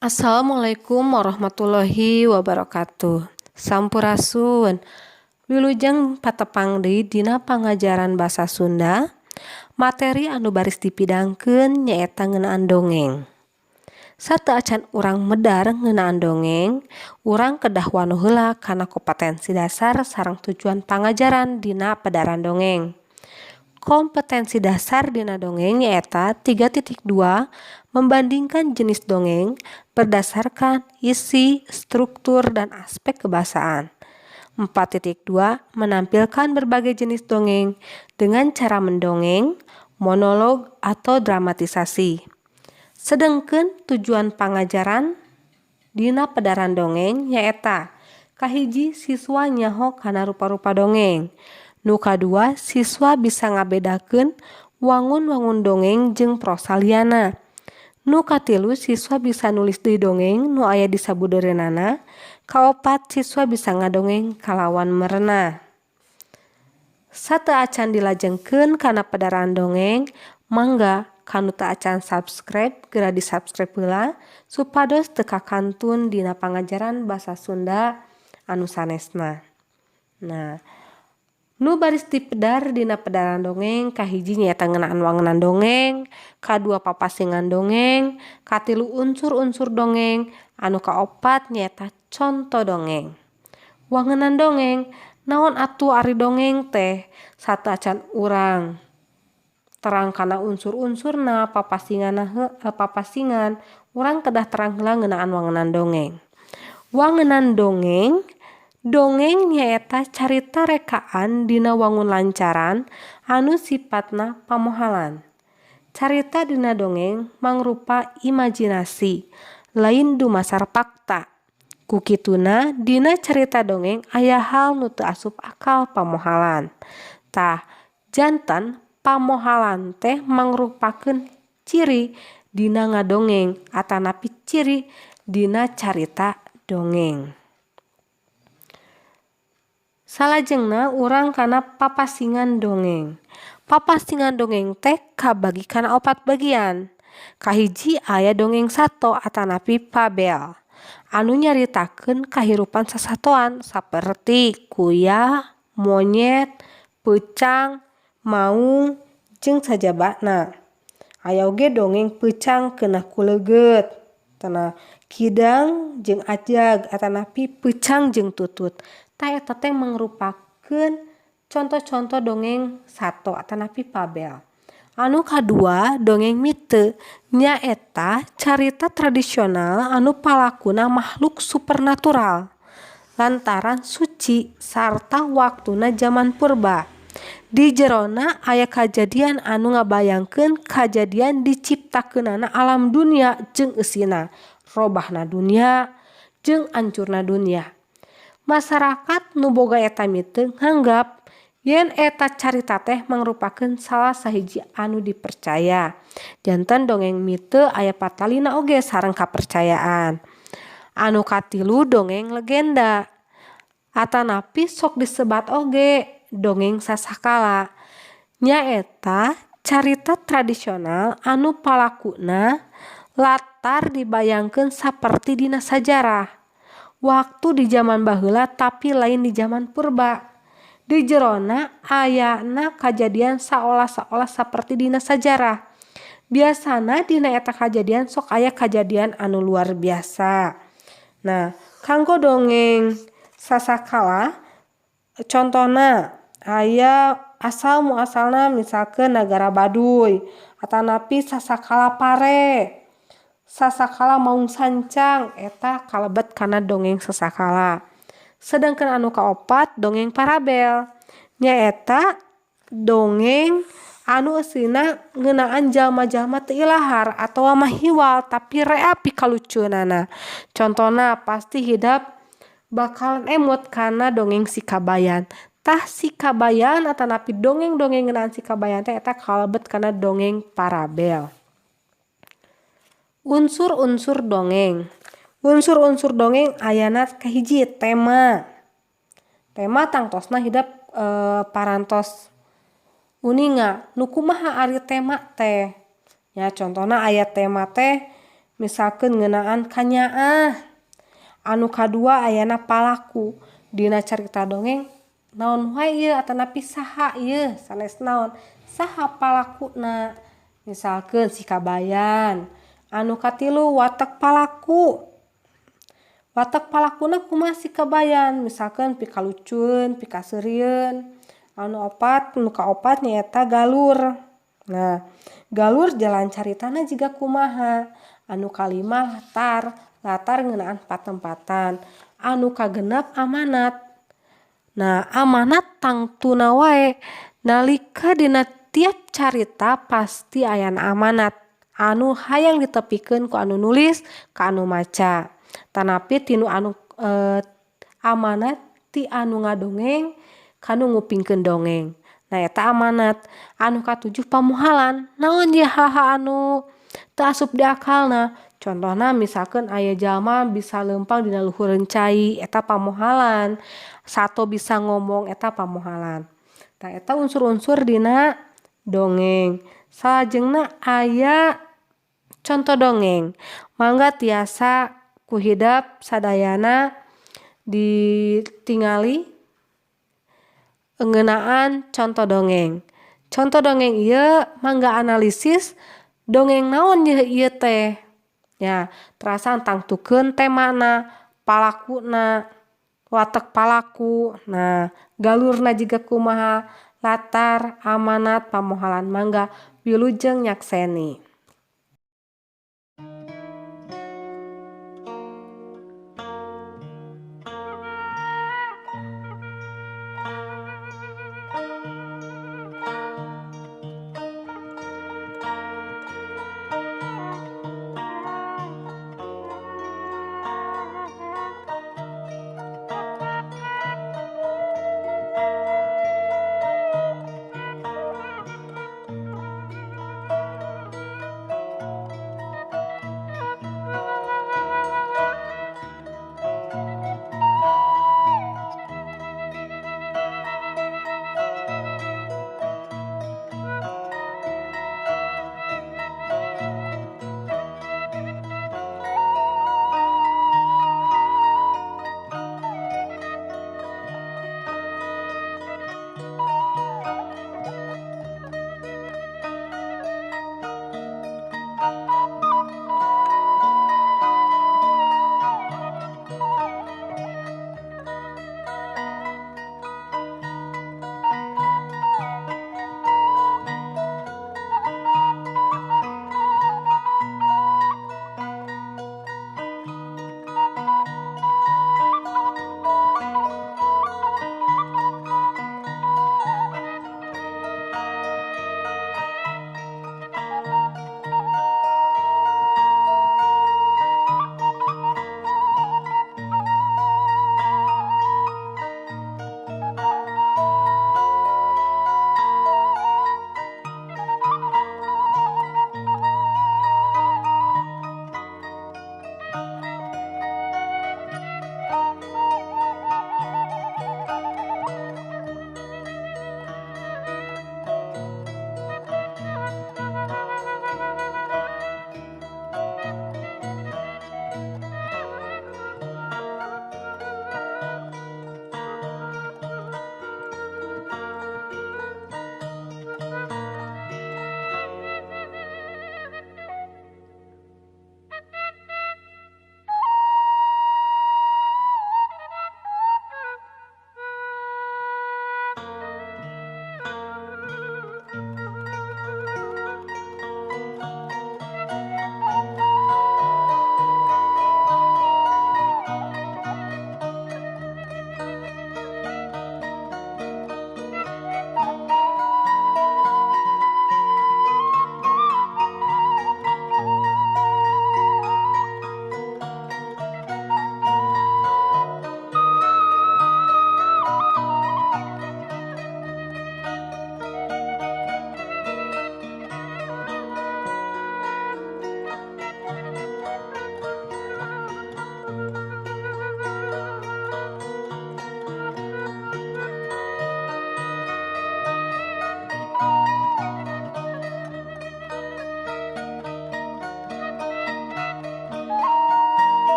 Assalamualaikum warahmatullahi wabarakatuh. Sampurasun. Wilujeng patepang deui dina pangajaran basa Sunda. Materi anu baris dipidangkeun nyaeta ngeunaan dongeng. Sateuacan urang medar ngeunaan dongeng, urang kedah wanoh heula kana kompetensi dasar sareng tujuan pangajaran dina pedaran dongeng. Kompetensi dasar dina dongeng nyaeta 3.2 membandingkan jenis dongeng berdasarkan isi, struktur, dan aspek kebahasaan. 4.2 menampilkan berbagai jenis dongeng dengan cara mendongeng, monolog, atau dramatisasi. Sedengkeun tujuan pangajaran dina pedaran dongeng nyaeta kahiji, siswa nyaho kana rupa-rupa dongeng. Nu kadua, siswa bisa ngabedakeun wangun-wangun dongeng jeung prosa liana. Nu katilu, siswa bisa nulis deui dongeng nu aya di sabudeureunana. Kaopat, siswa bisa ngadongeng kalawan merenah. Sateuacan dilajengkeun kana pedaran dongeng, mangga kanu teu acan subscribe geura di subscribe heula supados teu kakantun dina pangajaran basa Sunda anu sanesna. Nah, nu baris dipedar dina pedaran dongeng kahiji nyaeta ngeunaan wangunan dongeng, kadua papasingan dongeng, katilu unsur-unsur dongeng, anu kaopat nyaeta conto dongeng. Wangenan dongeng, naon atuh ari dongeng teh? Sateuacan urang terang kana unsur-unsurna, papasingan, urang kedah terang heula ngeunaan wangenan dongeng. Wangenan dongeng. Dongeng nyaeta carita rekaan dina wangun lancaran anu sipatna pamohalan. Carita dina dongeng mangrupa imajinasi, lain dumasar fakta. Ku kituna dina carita dongeng aya hal nu teu asup akal pamohalan. Tah, janten pamohalan teh mangrupakeun ciri dina ngadongeng atanapi ciri dina carita dongeng. Salajengna urang kana papasingan dongeng. Papasingan dongeng teh kabagi kana opat bagian. Kahiji, aya dongeng sato atanapi fabel anu nyaritakeun kahirupan sasatoan saperti kuya, monyet, peucang, maung, jeung sajabana. Aya oge dongeng peucang keunah ku leugeut, kidang jeung ajag atanapi peucang jeung tutut. Tah, eta teh mangrupakeun conto-conto dongeng sato atanapi fabel. Anu kadua, dongeng mite, nyaeta carita tradisional anu palakuna makhluk supernatural lantaran suci sarta waktuna jaman purba. Di jerona aya kajadian anu ngabayangkeun kajadian diciptakeunana alam dunya jeung eusina, robahna dunya jeung ancurna dunya. Masyarakat nu boga eta mite nganggap yen eta carita teh mangrupakeun salah sahiji anu dipercaya. Janten dongeng mite aya patalina oge sareng kapercayaan. Anu katilu, dongeng legenda atanapi sok disebat oge dongeng sasakala, nyaeta carita tradisional anu palakuna latar dibayangkeun saperti dina sajarah waktu di jaman baheula, tapi lain di jaman purba. Di jerona ayana kajadian saolah-saolah saperti dina sajarah. Biasana dina eta kajadian sok aya kajadian anu luar biasa. Nah, kanggo dongeng sasakala contohna aya asal muasalna, misalkeun nagara Baduy atanapi sasakala pare, sasakala Maung Sancang, eta kalebet kana dongeng sasakala. Sedangkan anu kaopat, dongeng parabel, nyaeta dongeng anu eusina ngeunaan jalma-jalma teu ilahar atawa mahiwal, tapi rea pikalucueunana. Contona, pasti hidep bakalan emut kana dongeng Si Kabayan. Tah, Si Kabayan atanapi dongeng-dongeng ngeunaan Si Kabayan teh eta kalebet kana dongeng parabel. Unsur-unsur dongeng. Unsur-unsur dongeng ayana kahiji, tema. Tema tangtosna hidep parantos uninga. Nu kumaha ari tema teh? Nya, contohna aya tema teh. Misalkeun ngeunaan kanyaah. Anu kadua ayana palaku. Dina carita dongeng naon wae ieu atanapi saha ieu sanes naon saha palakuna. Misalkeun si Kabayan. Anu katilu watak palaku. Watak palakuna kumaha si Kabayan, misalkeun pikalucueun, pikaseurieun. Anu opat, nu kaopat nyaeta galur. Nah, galur jalan caritana jiga kumaha. Anu kalima latar, latar ngeunaan patempatan. Anu kagenep amanat. Nah, amanat tangtuna wae nalika dina tiap carita pasti ayana amanat anu hayang ditepikeun ku anu nulis ka anu maca. Tanapi tinu anu amanat ti anu ngadongeng ka nu ngupingkeun dongeng. Nah, eta amanat. Anu katujuh pamuhalan. Naon ye hal-hal anu teu asup di akalna. Contohna misalkeun aya jalma bisa leumpang dina luhureun cai, eta pamuhalan. Sato bisa ngomong, eta pamuhalan. Tah eta unsur-unsur dina dongeng. Salajengna aya conto dongeng. Mangga tiasa ku hidep sadayana ditingali ngeunaan conto dongeng. Conto dongeng ieu mangga analisis dongeng naon ieu teh. Nya, terasan tangtukeun temana, palakuna, watek palaku. Nah, galurna jiga kumaha, latar, amanat, pamohalan. Mangga wilujeng nyakseni.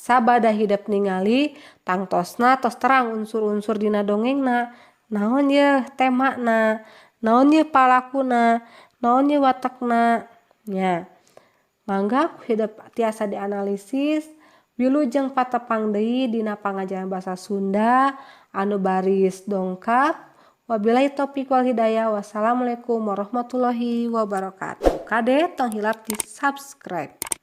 Sabada hidep ningali tangtosna tos terang unsur-unsur dina dongengna. Naon yeuh temana, naon yeuh palakuna, naon yeuh watekna nya. Mangga ku hidep tiasa dianalisis. Wilujeng patepang deui dina pangajaran basa Sunda anu baris dongkap. Wabillahi taufik wal hidayah. Wassalamualaikum warahmatullahi wabarakatuh. Kade tong hilap di subscribe.